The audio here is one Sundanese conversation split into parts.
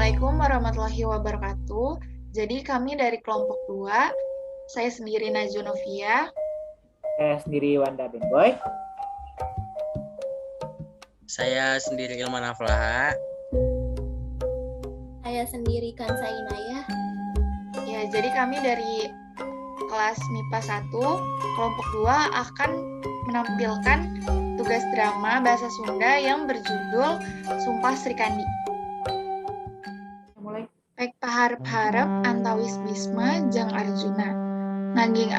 Assalamualaikum warahmatullahi wabarakatuh. Jadi kami dari kelompok 2, saya sendiri Najwa Novia. Saya sendiri Wanda Benboy. Saya sendiri Ilman Aflaha. Saya sendiri Kansa Inayah. Ya, jadi kami dari kelas MIPA 1, kelompok 2 akan menampilkan tugas drama bahasa Sunda yang berjudul Sumpah Srikandi. Mulai. Pek paharep-harep antawis Bisma jeung Arjuna. Nanging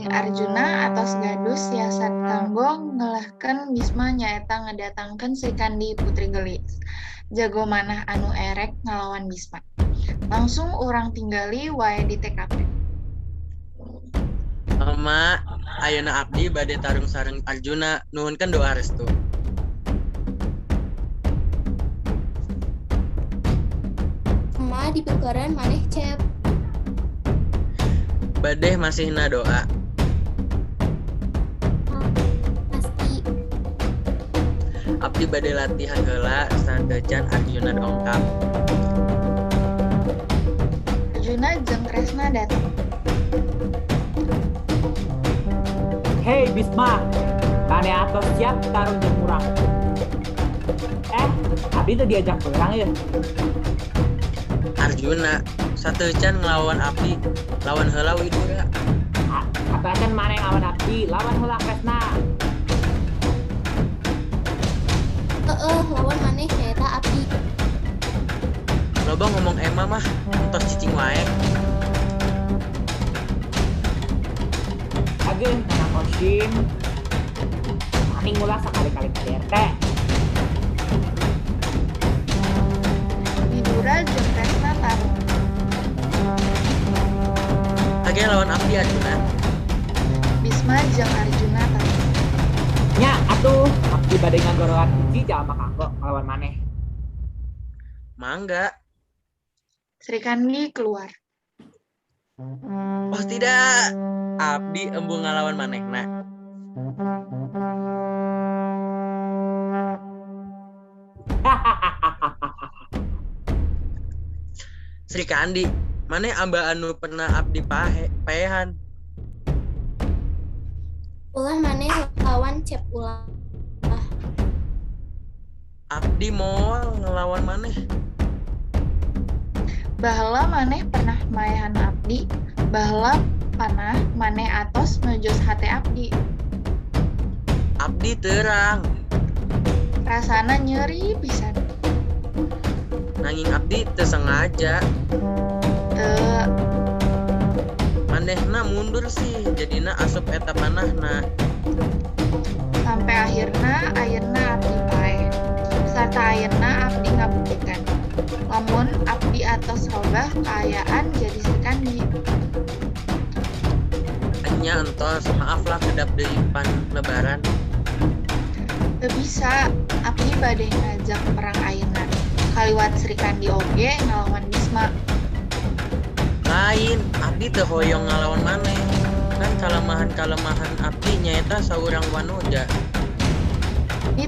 Arjuna atos gaduh siasat kanggo ngelehkeun Bisma nyaeta ngedatangkeun Srikandi Putri Geulis. Jago manah anu erek ngalawan Bisma. Langsung urang tinggali wae di TKP. Mama, ayeuna abdi bade tarung sareng Arjuna, nuhunkeun doa restu. Ema dipeukeran maneh Cep. Badeh masihna doa. Pasti. Abdi bade latihan heula sateuacan Arjuna dongkap. Arjuna jeung Kresna dateng. Hei Bisma, maneh atos siap tarung jeung urang? Abdi teu diajak perang ya? Arjuna, sateuacan nglawan abdi, lawan heula Widura. Sateuacan maneh nglawan abdi, lawan heula Kresna. Heeh, lawan maneh nyaeta abdi. Loba ngomong ema mah, entos cicing wae. Ageng, anak kosim. Maning ulah sakali-kali KDRT. Widura jeung Kresna tarung. Ageng lawan abdi Arjuna. Bisma jeung Arjuna tarung. Nya atuh, abdi bade ngagoroan hiji jalma kanggo nglawan maneh. Mangga. Srikandi keluar. Oh tidak, abdi embung ngalawan manehna. Srikandi, maneh amba anu pernah abdi paehan. Ulah maneh lawan Cep ulah. Abdi moal ngelawan maneh. Baheula maneh pernah maehan abdi, baheula panah maneh atos nojos hate abdi. Abdi terang. Rasana nyeri pisan. Nanging abdi teu sengaja. Teu. Manehna mundur sih, jadina asup eta panahna. Sampai akhirna ayeuna abdi paeh. Sarta ayeuna abdi ngabuktikan. Lamun abdi atos robah kaayaan jadi Srikandi. Enya entos, maaflah kedap deui pan lebaran. Teu bisa, abdi bade ngajak perang ayeuna. Kaliwat Srikandi oge ngalawan Bisma. Lain, abdi teu hoyong ngalawan maneh. Kan kalemahan-kalemahan abdi nyaeta saurang wanoja. Abdi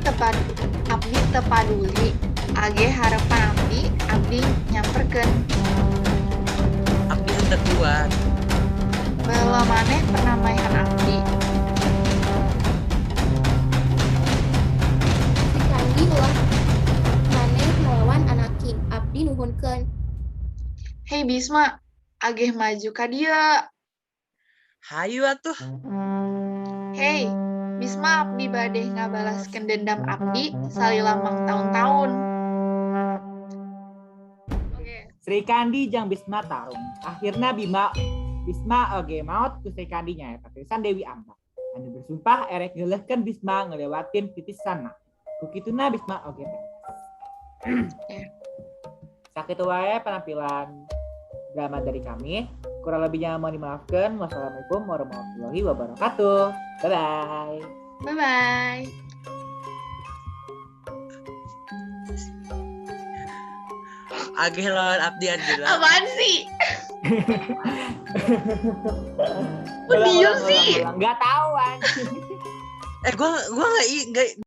teu paduli. Age harepan abdi, abdi nyamperkeun. Abdi henteu kuat. Baheula maneh pernah maehan abdi. Srikandi ulah maneh nglawan Anakin, abdi nuhunkeun. Hei Bisma, ageh maju ka dieu. Hayu atuh. Hei, Bisma abdi bade ngabalaskeun dendam abdi salila mangtaun-taun. Oke. Srikandi jeung Bisma tarung. Akhirna Bisma oge maot ku Srikandi nyaeta titisan Dewi Amba. Anu bersumpah erek ngeuleuhkeun Bisma ngelewatin titisanna. Ku kituna Bisma oge tewas. Sakitu wae penampilan drama dari kami. Kurang lebihnya mohon dimaafkan. Wassalamualaikum warahmatullahi wabarakatuh. Bye-bye. Bye-bye. Ageh lawan abdi Arjuna. Apaan sih? Kok diem sih? Nggak tahu anjing. Gua nggak.